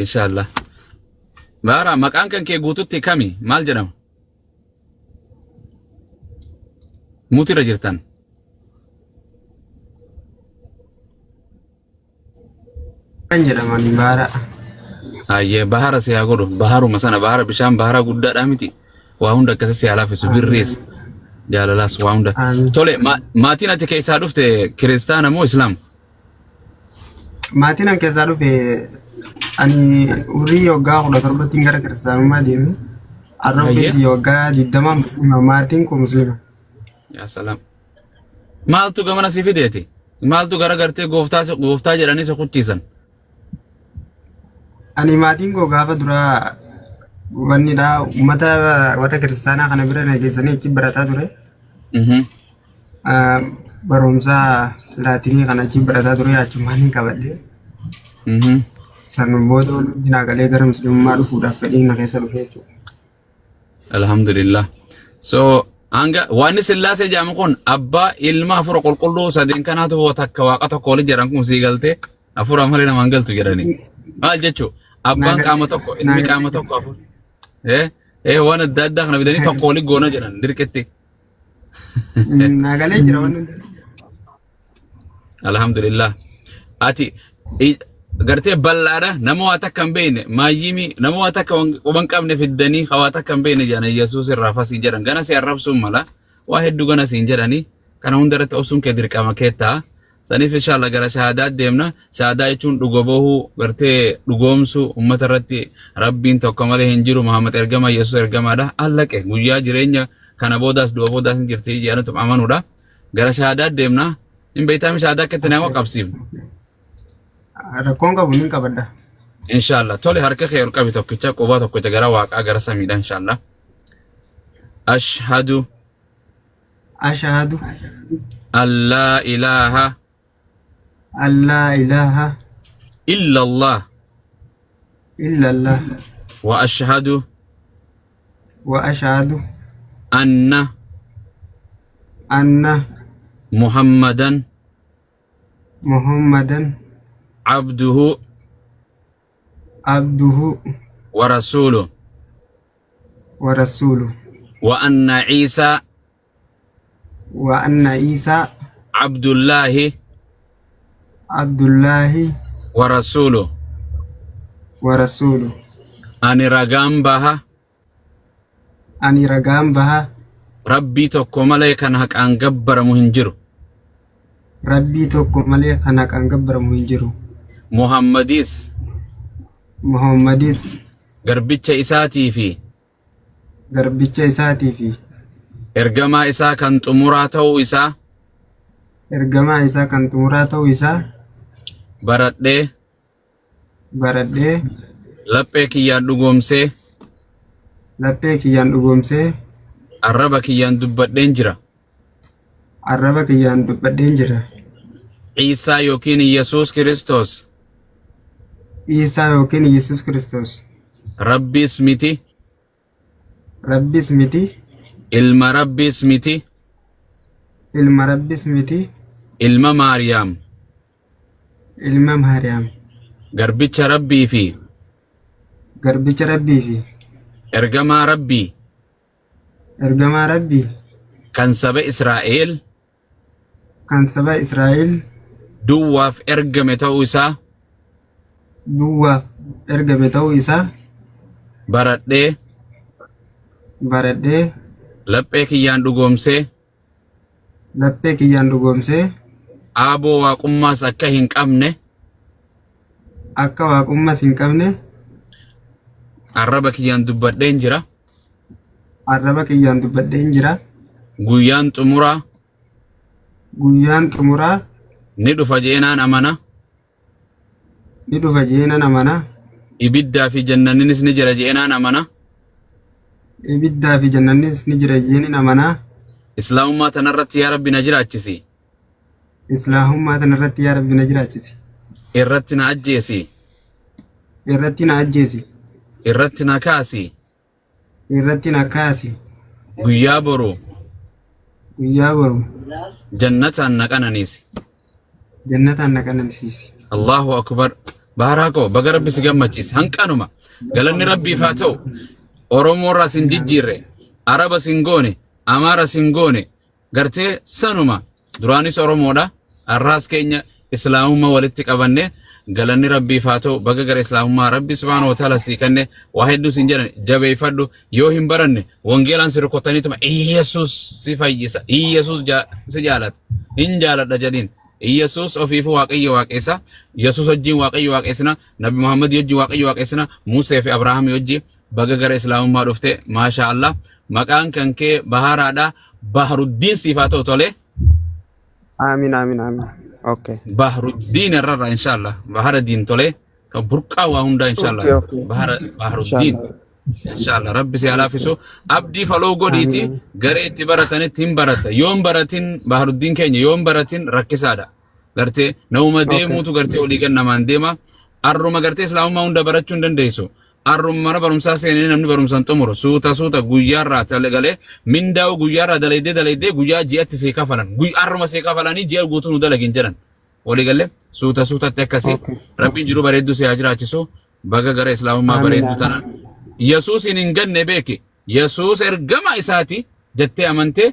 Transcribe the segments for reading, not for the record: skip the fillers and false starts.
Inshaallah. Baara maqaan kan kee guututti kami? Maal jedhama? Mutirra jirtan. Kan jedhaman baara. Ayyee bahara si haa godhu. Baharuma sana bahara bishaan bahara guddaadhaa miti. Waa hunda akkasii si haa laaffisu. Birriis jaalalaas waa hunda. Amiin. Tole maatiin ati keessaa dhufte kiristaana moo islaama? Maatiin an keessaa dhufe ani umrii waggaa 17tti gara kiristaanummaa deeme. Har'a umrii waggaa 20 musliima. Maatiin koo musliima. Yaa salaam. Maaltu gamana si fideeti? Maaltu gara gartee gooftaa gooftaa jedhanii si kuchiisan? Ani maatiin koo gaafa duraa wannidha uummata warra kiristaanaa kana bira na geessanii achi barataa ture. Barumsa laatinii kana achi barataa ture achumaan hin qabadhe. San booda wanti naa galee gara musliimummaa dhufuudhaaf fedhiin na keessa dhufe jechuudha. Alhamdulillah. So hanga wanni sillaasee jedhamu kun abbaa ilma hafuura qulqulluu sadeen kanaatu takka waaqa tokko waliin jedhan kun sii galtee hafuura malee namaan galtu jedhanii. Maal jechuu abbaan qaama tokko ilmi qaama tokko hafuura. Eh waan adda addaa kana fidanii tokko waliin goona jedhan dirqitti. Naa galee jira wanni hundi. Alhamdulillah. Ati gartee bal'aadha nama waa takka hin beekne maayyimii nama waa takka quba hin qabne fiddanii ka waa takka hin beekne jedhan Yesuus irraa fasii jedhan gana si arrabsuun mala waa hedduu gana siin jedhanii kana hunda irratti obsuun kee dirqama kee ta'a. Saniif inshallah gara shahaadaa deemna. Shahaadaa jechuun dhuga bahuu gartee dhugoomsuu ummata irratti rabbiin tokko malee hin jiru Muhammad ergama Yesuus ergamaadha. Allaqe guyyaa jireenya kana boodaas du'a boodaas hin jirti jedhanitu amanuudha. Gara shahaadaa deemna. Hin beektaami shahaadaa akka itti nama qabsiifnu. Rakkoon qabu nin qabadha. Inshallah. Tole harka kee ol qabi tokkicha qubaa tokkicha gara waaqaa gara samiidha inshallah. Ashhadu Ashahadu an laa ilaaha an laa ilaaha illa Allah illallah wa ashhadu wa ashahadu anna anna Muhammadan Muhammadan abduhu abduhu wa rasuluhu wa rasuuluhu wa anna Ciisaa wa anna Iisaa Abdullaahi Abdullaahi wa rasuuluhu. wa rasuuluhu. Ani ragaan baha Ani ragaan baha Rabbii tokko malee kan haqaan gabbaramu hin jiru. Rabbii tokko malee kan haqaan gabbaramu hin jiru. Muhammadis Muhammadis garbicha isaatii fi garbicha isaatii fi ergamaa isaa kan xumuraa ta'uu isaa ergamaa isaa kan xumuraa ta'uu isaa baradhee baradhee laphee kiyyaan dhugoomsee laphee kiyyaan dhugoomsee arraba kiyyaan dubbadheen jira. arraba kiyyaan dubbadheen jira. Ciisaa yookiin Yesuus Kiristoos Iisaa yookiin Yesuus Kiristoos Rabbiis miti, Rabbis miti, ilma Rabbiis miti, ilma Rabbis miti, ilma Maariyaam, ilma Maariyaam, garbicha Rabbii fi garbicha Rabbii fi ergamaa Rabbii ergamaa Rabbii kan saba Israa'el kan saba Israa'el duwwaaf ergame ta'uu isaa duwwaaf ergame ta'uu isaa baradhee baradhee laphee kiyyaan dhugoomsee laphee kiyyaan dhugoomsee aaboo waaqummaas akka hin qabne akka waaqummaas hin qabne arraba kiyyaan dubbadheen jira. Arraba kiyyaan dubbadheen jira. Guyyaan xumuraa Guyyaan xumuraa ni dhufa je'eenaan amana. ni dhufa je'eenan amana. Ibiddaa fi jannanninis ni jira je'eenaan amana. Ibiddaa fi jannannis ni jira je'eenin amana. Islaamummaa tanarratti yaa Rabbi na jiraachisi. Islaamummaa tanarratti yaa Rabbi na jiraachisi. Irratti na ajjeesi. Irratti na ajjeesi. Irratti na kaasi. Irratti na kaasi. Guyyaa boru. Guyyaa boru. Jannataan na qananiisi. Jannataan na qanansiisi. Allahu akbar. Baharaa koo, baga Rabbi si gammachiise. Hanqanuma. Galanni Rabbiif haa ta'u. Oromoo irraa sin jijjiirre. Araba sin goone. Amaara sin goone. Gartee sanuma. Duraanis Oromoodha. Har'aas keenya Islaamummaa walitti qabanne, galanni Rabbiif haa ta'u. Baga gara Islaamummaa Rabbi subhaanahu wa ta'ala sii kenne. Waa hedduu sin jedhan, jabeeffadhu. Yoo hin baranne wangeelaan si rukutaniituma Iyesuus si fayyisa. Iyesuus si jaalata. Hin jaaladha jedhiin. Iyesuus ofiifuu Waaqayyo waaqeessa. Yesuus wajjin Waaqayyo waaqeessina. Nabi Muhammad wajjin Waaqayyo waaqeessina. Musee fi Abrahaam wajjin. Baga gara Islaamummaa dhufte. Maasha Allah. Maqaan kan kee Baharaadha. Baharuddiin siif haa ta'u, tole. Aamin, aamin, aamin. Okay. Baharuddiin irrarra inshallah. Bahara diin, tole. Kan burqaa waa hundaa inshallah. Okay. Bahara Baharuddiin. Inshallah. Inshallah Rabbi si halaafisu. Abdii follow godhiiti Aamin. garee itti baratanitti hin barata. Yoon baratin, Baharuddiin keenya, yoon baratin rakkisaadha. Gartee namuma deemuutu gartee olii gad namaan deema. Arruma gartee Islaamummaa hunda barachuu hin dandeessu. Arruma mana barumsaa seenee namni barumsa hin xumuru. Suuta suuta guyyaarraa galee mindaa'u, guyyaarraa dalaydee dalaydee guyyaa ji'atti sii kafalan. Arruma sii kafalanii ji'a guutuu nu dalagin jedhan. Walii galee suuta suutatti akkasii. Rabbiin jiru bareedduu si haa jiraachisu. Baga gara Islaamummaa Aamin, bareedduu aamin. tana. Yesuusin hin ganne beeki. Yesuus ergama isaati jettee amantee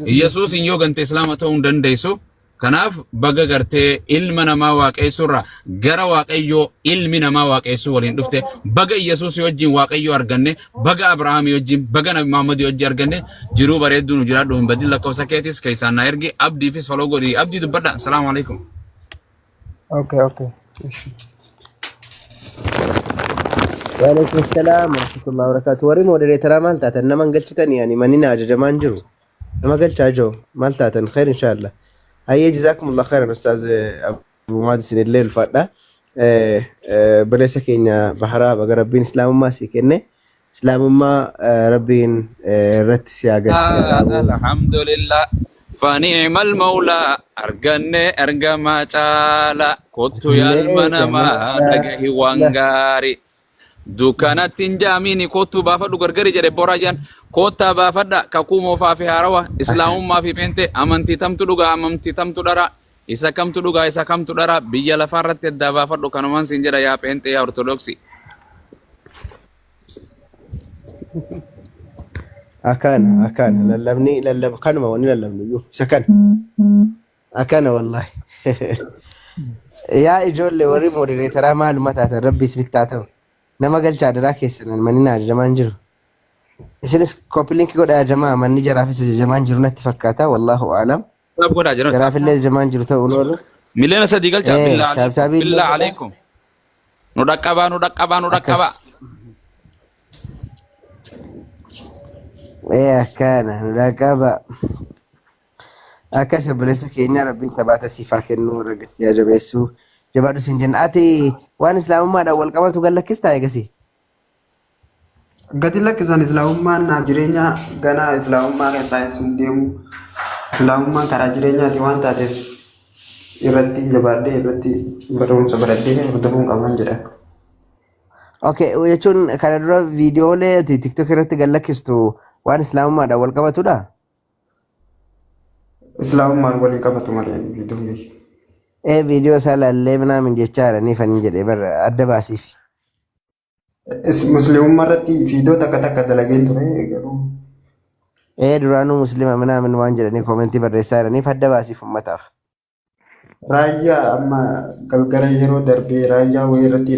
Yesuusin yoo gante Islaama ta'uu hin dandeessu. Kanaaf baga gartee ilma namaa waaqessuurraa gara Waaqayyoo ilmi namaa waaqessuu waliin dhufte. Baga Yesuus wajjin Waaqayyoo arganne, baga Abrahaamii wajjin, baga Nabi Muhammad wajjin arganne. Jiruu bareedduu nu jiraadhu. Hin badin. Lakkoofsa keetis keessaan na ergi. Abdiifis follow godhi. Abdii dubbadha. Salaamu alaikum. Okay. Ishi. Waalaikum salaam warahmatullahi wabarakatuh. Warri moderator maal taatan? Nama hin galchitanii? Ani manni na ajajamaa hin jiru. Nama galchaa jiru maal taatan? Khair inshallah. Hayyee, jazakumullah khairan, ustaaz Abu Muhammad, isinillee ulfaadha. Baleessa keenya Baharaa, baga Rabbiin Islaamummaa sii kenne. Islaamummaa Rabbiin irratti si agarsiisa dhaabu. Alhamdulillah. فنعم المولى arganne ergamaa caala. Kottu yaalma namaa, dhagahi waan gaarii. Dukkanatti hin jaamini, kottu baafadhu gargari jedhe boraa jaan. Kottaa baafadha kakuu moofaa fi haarawa, Islaamummaa fi pheente, amantii tamtu dhugaa, amantii tamtu dhara, isa kamtu dhugaa, isa kamtu dhara, biyya lafaa irratti addaa baafadhu. Kanumaan siin jedha, yaa pheente, yaa Ortodoksii. Akkana akkana lallabni lallab kanuma, wanni lallabnu iyyuu isa kana akkana wallahi. Yaa ijoollee, warri moderator maaluma taatan? Rabbi isinitti haa ta'u. Nama galchaa daraa keessan, manni na ajajamaa hin jiru. Isinis copy link godhaa jamaa. Manni jaraafis ajajamaa hin jiru natti fakkaata, wallahu aalam. Tap godhaa jiran. Jaraafillee ajajamaa hin jiru ta'uu oolu. 3 miliyoona galchaa. Billaa Tap alaikum. taabii illee Billaa godhaa. alaikum. Nu dhaqqabaa, nu dhaqqabaa, nu dhaqqabaa. Akkas. Akkana nu dhaqqaba. Akkas, obboleessa keenya, Rabbiin tabaata siif haa kennu, ragasi haa jabeessu. Jabaadhu siin jenna. Ati waan Islaamummaadhaan wal qabatu gad lakkistaa eegasi? Gadi lakkisan. Islaamummaan naaf jireenya, ganaa Islaamummaa keessaa hin deemu. Islaamummaan karaa jireenyaati waan taateef irratti jabaadhee, irratti barumsa baradhee hordofuun qaban jedha. Okay, jechuun kana dura viidiyoolee ati TikTok irratti gad lakkistu waan Islaamummaadhaan wal qabatudha? Islaamummaan waliin qabatu malee viidiyoon kiyya. Ee, viidiyoo isaa laallee minaamin jechaa jiranii fanin jedhee bara adda baasiif. Musliimummaa irratti viidiyoo takka takka dalageen ture garuu. Ee, duraanuu Muslima minaamin waan jedhanii comment barreessaa jiraniif adda baasiif ummataaf. Raayyaa amma galgala yeroo darbee raayyaa wayii irratti.